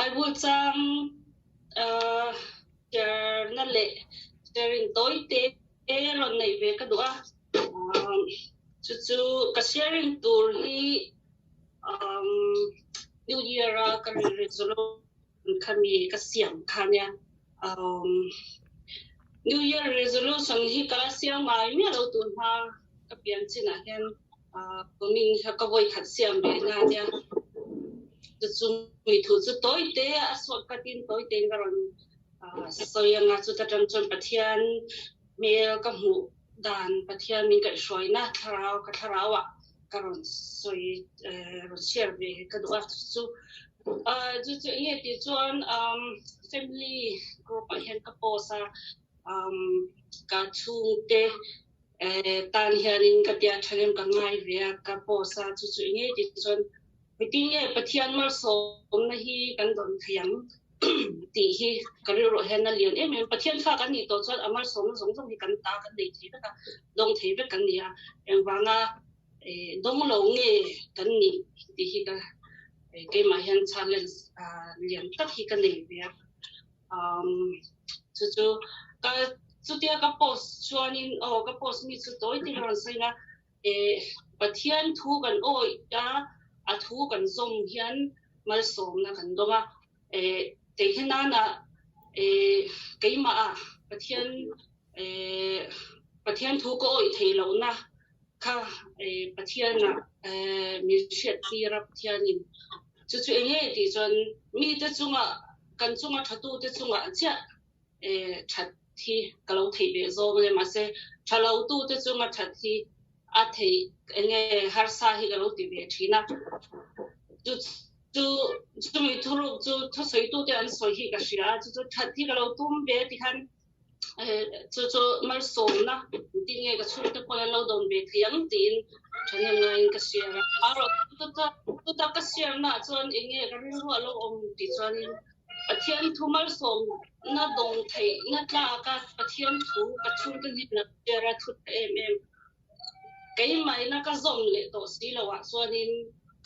Bible chang share na leh sharing tawi te rawn neih ve ka duh a. Chu chu ka sharing tur hi New Year a ka resolution kha mi ka siam kha nia. New Year resolution hi ka la siam ngai miah lo tun hma ka pian chinah hian kumin kha ka vawi khat siam ve na nia. Chu chu mi thu chu tawi te a sawt khatin tawi tein ka rawn sawi anga chuta tang chuan Pathian hmel ka hmuh dan Pathian min kaihhruaina thlarau ka thlarauah ka rawn sawi rawn share ve ka duh a chu chu chu enge tih chuan family group ah hian ka post a ka chhungte tan hianin ka tia thanem ka ngai ve a ka post a chu chu enge tih chuan mitin nge Pathian malsawmna hi kan dawn thei ang tih hi ka rilruah hian a lian em em. Pathian fa kan nih tawh chuan a malsawmna zawng zawng hi kan ta kan nei thei vek a, dawng thei vek kan ni a. Engvanga dawng lo nge kan nih tih hi ka keimah hian challenge lian tak hi ka nei ve a. Chu chu ka chutia ka post chuanin aw ka post mi chu tawi te rawn sawi na Pathian thu kan awih a, a thu kan zawm hian malsawmna kan dawng a. Kei hi nana keimah a Pathian Pathian thu ka awih thei lohna kha Pathian-a min hriat tir a Pathianin chu chu eng nge tih chuan mite chunga kan chunga thatute chungah chiah that hi ka lo theih ve zawng ania mahse tha lo tu te chunga that hi a theih enge harsa hi ka lo ti ve thin a chu chu chumi thuruk chu thusawi tu te an sawi hi ka hria chu chu that hi ka lo tum ve ti khan chu chu malsawmna tin nge ka chhungte pawn an lo dawn ve thei ang tiin thahnem ngaiin ka share a erawh chuta ka share na ah chuan enge ka rilru a lo awm tih chuanin Pathian thu malsawmna dawng theihna tlaka Pathian thu ka chhungte hnenah share a thut ta em em. Keimahina ka zawm leh tawh si lo ah chuanin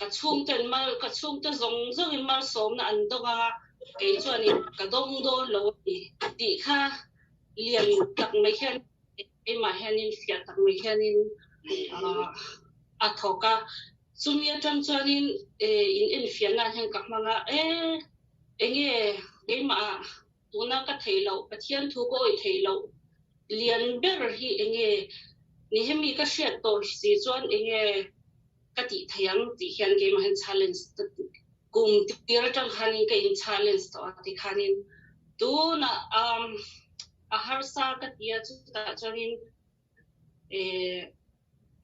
ka chhungten mal ka chhungte zawng zawngin malsawmna an dawng anga kei chuanin ka dawng dawn lo a ni tih kha lian tak mai hian keimah hianin fiah tak mai hianin a thawk a. Chumi atang chuanin in enfiahna hian ka hmang a, e enge keimah ah tuna ka theih loh Pathian thu ka awih theih loh lian ber hi enge ni hemi ka hriat tawh si chuan enge ka tih theih ang tih hian keimah hian challenge kum tir atang khanin ka in challenge tawh a tikhanin tunah a harsa ka ti a chutah chuanin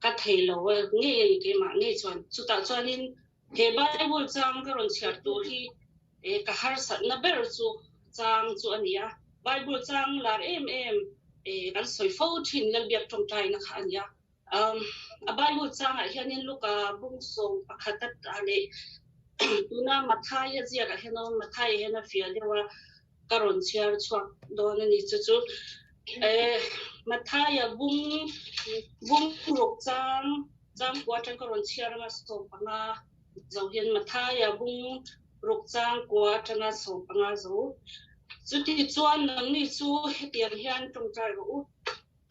ka thei lo a ngei a ni keimah ngei chuan chutah chuanin he Bible chang ka rawn chhiar tur hi ka harsatna ber chu chang chu a ni a, Bible chang lar em em kan sawi fo thin Lalbiak tawngtaina kha a ni a, a Bible changah hianin Luka bung sawm pakhat a leh tuna Mathaia ziakah hian Mathaia hian a fiah deuh a. ka rawn chhiar chhuak dawn a ni chu chu eh Mathaia bung bung ruk chang chang kua atang ka rawn chhiar anga 15 zo hian Mathaia bung ruk chang kua atanga 15 zo chuti chuan nangni chu hetiang hian tawngtai rawh u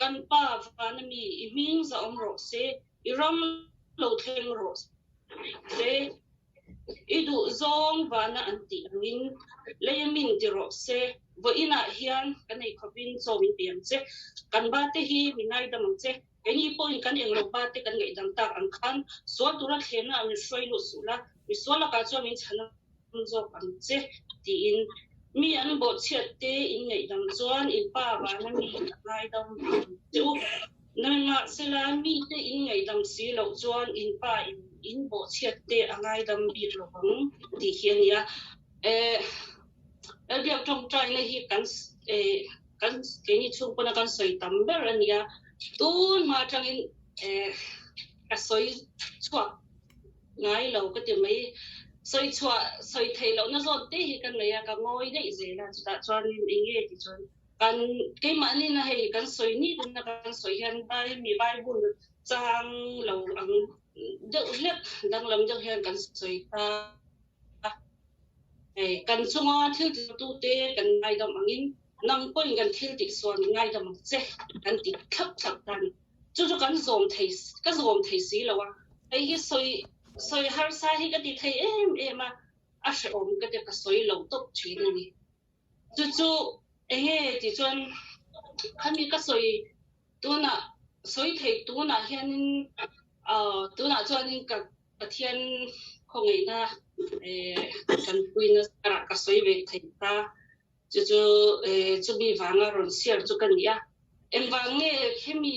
kan pa vana mi i hming za awm rawh se i ram lo thleng rawh se I duh zawng vana an tih angin lei a min ti rawh se. Vawiinah hian kan ei khawpin chaw min pe ang che. Kan ba te hi min ngaidam ang che. Keini pawhin kan englo ba te kan ngaihdam tak ang khan sual tura thlenna ah min hruai luh suh la, misual lakah chuan min chhan zawk ang che tiin mi an bawhchhiat te in ngaihdam chuan in pa vana mi a ngaidam ang che u. Nimahsela, mite in ngaihdam si loh chuan in pa in in bawhchhiat te a ngaidam bik lo vang tih hi a ni a. Eh, Lalbiak tawngtaina hi kan eh kan keini chhung pawna kan sawi tam ber a ni a. Tun hma atangin eh ka sawi chhuak ngai lo ka ti mai. Sawi chhuah sawi theih lohna zawn te hi ka nei a, ka ngawi daih zel a. Chutah chuanin eng nge tih chuan Kan keimahni na hei kan sawi ni tuna kan sawi hian bai mi Bible chang lo ang deuh hlek danglam deuh hian kan sawi ta a. Kan chunga thil titute kan ngaidam angin nang pawhin kan thil tih sual min ngaidam ang che kan ti thlap thlap ta a ni. Chu chu kan zawm thei, ka zawm thei si lo a. Hei hi sawi sawi harsa hi ka ti thei em em a, a hrehawm ka ti a, ka sawi lo tawp thin a ni. Chu chu enge tih chuan khami ka sawi tunah sawi thei tunah hianin ah tunah chuanin ka Pathian khawngaihna eh tanpuina zarah ka sawi ve thei ta. Chu chu eh chumi vanga rawn share chu ka ni a. Engvang nge khemi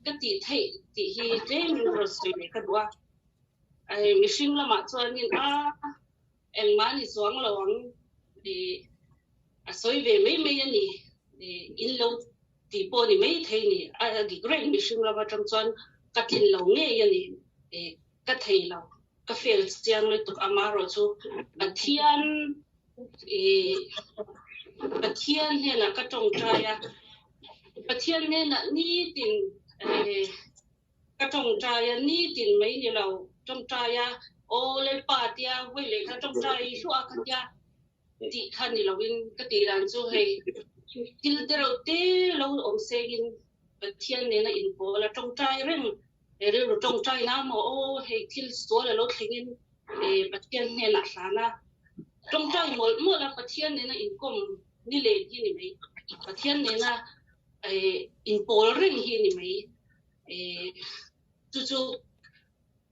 ka tih theih tih hi tlemin rawn sawi leh ka duh a. Mihring lamah chuanin a Engmah ni chuang lo ang tih a sawi ve mai mai a ni. In lo tih pawh ni mai thei ni. A dik reng mihring lam atang chuan ka tlin lo ngei a ni. Ka thei lo. Ka fail chiang lutuk amaherawh chu Pathian Pathian hnenah ka tawngtai a. Pathian hnenah nitin Ka tawngtai a, nitin mai ni lo, tawngtai a, aw Lalpa tia vawi leh kha tawngtai hluah kha tia tih kha ni loin ka tih dan chu hei thil te reuh te lo awm sengin Pathian nena inpawl a tawngtai reng he rilru tawngtai na maw aw hei thil sual a lo thlengin Pathian hnenah hlan a tawngtai mawlh mawlh a Pathian nena inkawm ni len hi ni mai Pathian nena inpawl reng hi ni mai. Chu chu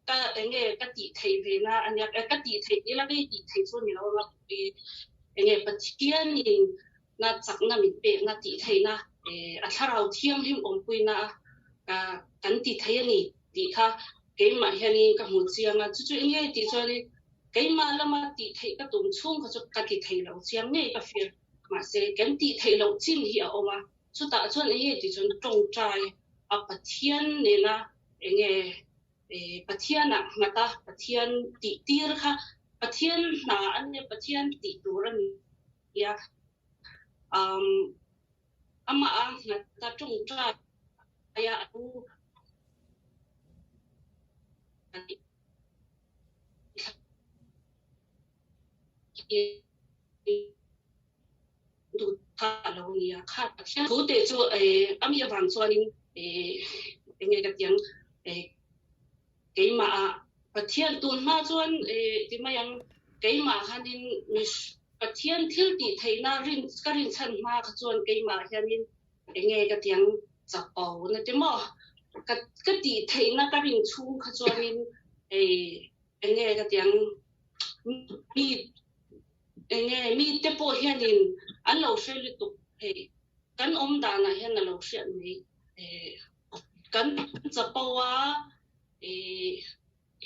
ka enge ka tih theih ve na a nia, ka tih theih ila ka tih theih chu ni lo anga enge Pathianin na chakna min pekna tih theihna a thlarau thianghlim awmpuina a kan ti thei a ni tih kha keimah hianin ka hmu chiang a, chu chu enge tih chuanin keimah lama tih theih ka tum chhung kha chu ka ti thei lo chiang ngei ka fir mahse kan tih theih loh chin hi a awm a. Chutah chuan enge tih chuan tawngtai a Pathian nena enge Pathianah nghat a, Pathian tih tir kha Pathian hna a nia, Pathian tih tur a nia. Amah a nghat a tawngtai a a thu duh tha lo nia kha Pathian thu te chu a mi avang chuanin enge ka tiang keimah ah Pathian tun hma chuan ti mai ang keimah khanin Pathian thil tih theihna rin ka rinchhan hma kha chuan keimah hianin enge ka tiang chapo na ti maw ka ka tih theihna ka rin chhung kha chuanin enge ka tiang mi Enge mite pawh hianin an lo hre lutuk hei kan awm danah hian a lo hriat mai kan chapo a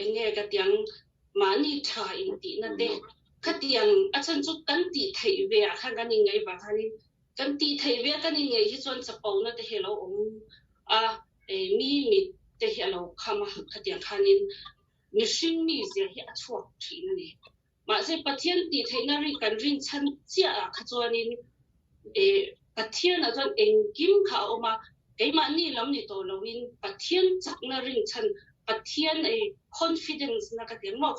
enge ka tiang mahni tha intihna te khatiang a chhan chu kan tih theih ve ah khan kan inngaih vang khanin kan tih theih ve a kan inngaih hi chuan chapona te hi a lo awm a mi mit te hi a lo kham a khatiang khanin mihring mizia hi a chhuak thin a ni. Mahse, Pathian tih theihna ri kan rinchhan chiah ah kha chuanin Pathianah chuan engkim kha a awm a, keimahni lam ni tawh loin Pathian chakna rinchhan, Pathian confidence na ka ti ang maw,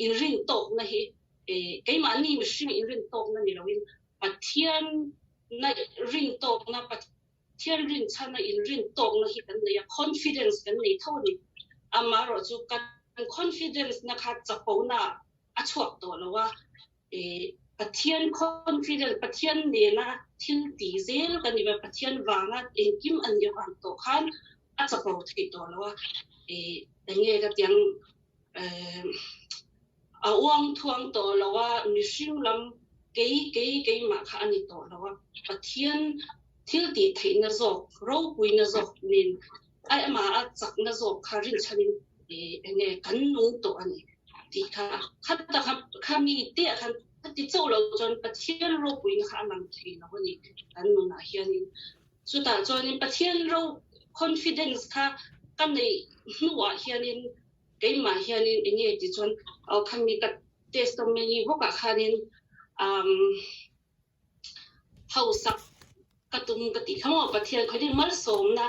inrin tawkna hi keimahni mihring inrin tawkna ni loin Pathian na rin tawkna, Pathian rinchhana inrin tawkna hi kan nei a, confidence kan nei tho a ni. Amaherawh chu kan confidence na kha chapona a chhuak tawh lo a, Pathian confidence, Pathian nena thil ti zel kan ni ve, Pathian vanga engkim a nih avang tawh khan a chapo thei tawh lo a, enge ka tiang a uang thuang tawh lo a, mihring lam kei kei keimah kha a ni tawh lo a, Pathian thil tih theihna zawk, ropuina zawk nen a amah a chakna zawk kha rinchhanin enge kan nung tawh a ni tih kha khata kha kha mi te ah khan a ti chauh loh chuan Pathian ropuina kha a lang thei lo a ni kan nunah hianin. Chutah chuanin Pathian ro confidence kha ka neih hnuah hianin Keimah hianin eng nge tih chuan aw khami ka testimony bawkah khanin um hausak ka tum ka tih kha maw Pathian khawitin malsawmna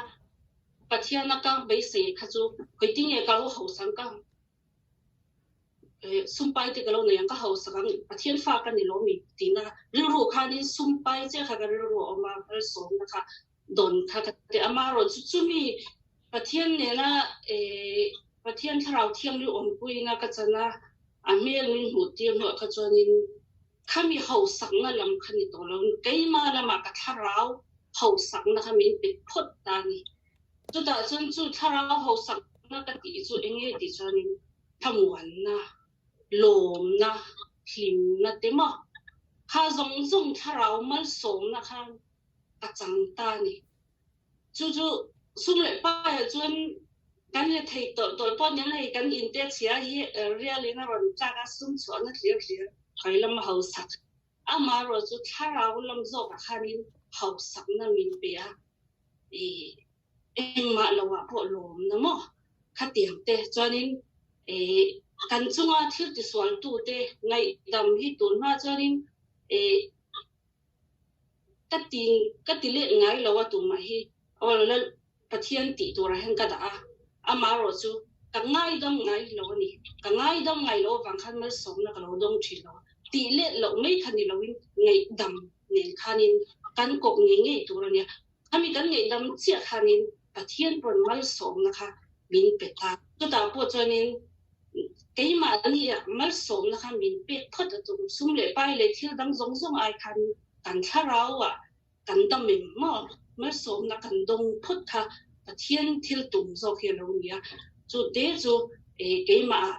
Pathiana ka beisei kha chu khawitin nge ka lo hausak ka. Sumpai te ka lo nei ang, ka hausak ang, Pathian fa ka ni lo mi tihna rilru khanin sumpai chiah kha ka rilru a awm a, malsawmna kha dawn kha ka ti. Amaherawhchu chumi Pathian nena Pathian Thlarau Thianghlim awmpuina ka chan a, a hmel min hmuh tir hnuah kha chuanin khami hausakna lam kha ni tawh lo, keimah lamah ka thlarau hausakna kha min pe phawt ta a ni. Chutah chuan chu thlarau hausakna ka tih chu eng nge tih chuanin thlamuanna, lawmna, hlimna te maw kha zawng zawng thlarau malsawmna khan ka chang ta a ni. Chu chu sum leh paiah chuan kan le thei tawlh tawlh pawh nen hei kan inte chhia hi rial in a rawn tlak a, sum chhuahna hlir hlir kai lam a hausak. Amaherawh chu thlarau lam zawkah khanin hausakna min pe a, ih engmah lohah pawh lawmna maw khatiang te chuanin ih kan chunga thil tisualtute ngaihdam hi tun hma chuanin ih ka ti ka ti let ngai lo a tumah hi aw lal Pathian tih turah hian ka dah a, amaherawh chu ka ngaidam ngai lo a ni. Ka ngaidam ngai loh avang khan malsawmna ka lo dawng thin lo a, tih let loh mai kha ni loin ngaihdam nen khanin kan kawp ngei ngei tur a nia. Khami kan ngaihdam chiah khanin Pathian pawn malsawmna kha min pe ta. Chutah pawh chuanin keimahni ah malsawmna kha min pek phawt a tum. Sum leh pai leh thil dang zawng zawng ai khan kan thlarau ah kan dam em maw? Malsawmna kan dawng phawt kha Pathian thil tum zawk hi a lo ni a. Chu te chu keimah ah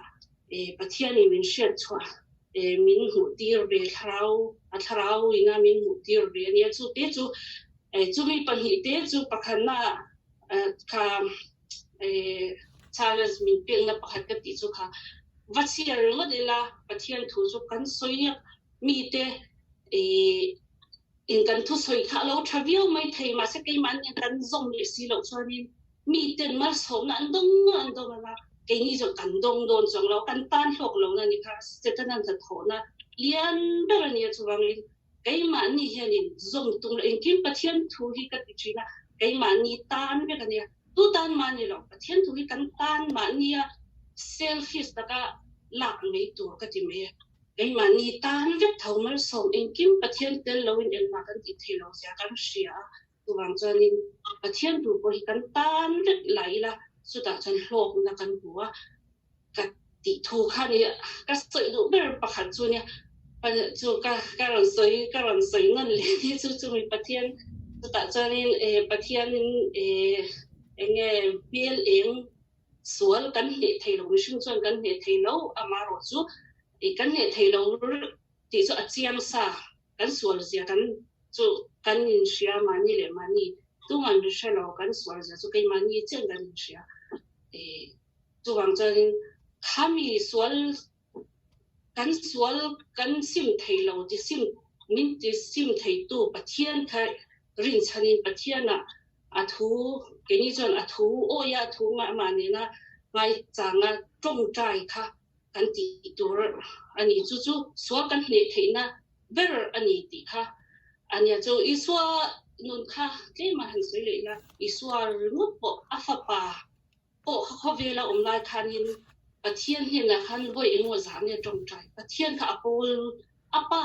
Pathianin min hriat chhuah min hmuh tir ve thlarau a thlarau ina min hmuh tir ve a nia. Chu te chu chumi pahnih te chu pakhatna kha challenge min pekna pakhat ka tih chu kha va chhiar ringawt ila Pathian thu chu kan sawi a mite In kan thusawi kha a lo tha viau mai thei, mahse keimahni kan zawm leh si loh chuanin miten malsawmna an dawng an dawng anga keini zawng kan dawng dawn chuang lo, kan tan hlawk lohna ni kha Setanan hnathawhna lian ber a nia chuvangin keimahni hianin zawm tum loh engkim Pathian thu hi ka ti thin a, keimahni tan vek a nia, tu tan mah ni lo, Pathian thu hi kan tan mahnia selfish taka lak mai tur ka ti mai a. Keimahni tan vek tho malsawm engkim Pathian tel loin engmah kan tih theih lo zia kan hria a, chuvang chuanin Pathian tur pawh hi kan tan vek la ila chutah chuan hlawkna kan hmu a, ka tih thu kha ni ka sawi duh ber pakhat chu nia chu ka ka rawn sawi ka rawn sawi nawn leh ni chu chumi Pathian chutah chuanin Pathianin eng nge hmel eng Sual kan hneh thei lo, mihring chuan kan hneh thei lo, amaherawh chu kan hneh thei lo tih chu a chiang sa, kan sual zia kan chu kan inhria mahni leh mahni, tungan ri hre lo kan sual zia chu keimahni chiah kan inhria. Chuvang chuanin khami sual kan sual kan sim thei lo ti sim min ti sim theitu Pathian kha rinchhanin Pathianah a thu keini chuan a thu awia a thu amah nena ngaichanga tawngtai kha kan tih tur a ni. Chu chu sual kan hneh theihna ber a ni tih kha a nia. Chu Isua nun kha tlema han sawi leh ila, Isua ringawt pawh a fapa pawh kha khawvela awm lai khanin Pathian hnenah khan vawi engemaw zah nge tawngtai. Pathian kha a pawl a pa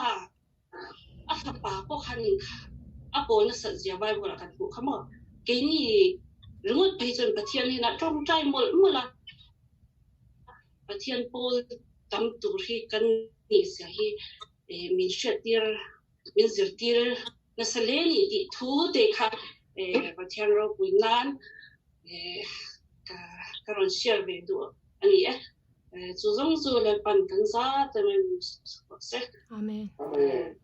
a fapa pawh khanin a pawl nasat zia Bible ah kan hmuh kha maw. Keini ringawt phei chuan Pathian hnenah tawngtai mawlh mawlh a, Pathian pawl tam tur hi kan nih zia hi min hriattir min zirtir nasa hle ni tih thu te kha Pathian ropui nan ka rawn share ve duh a ni e. Chu zawng chu Lalpan kan za te mai min support se. Amen. Amen.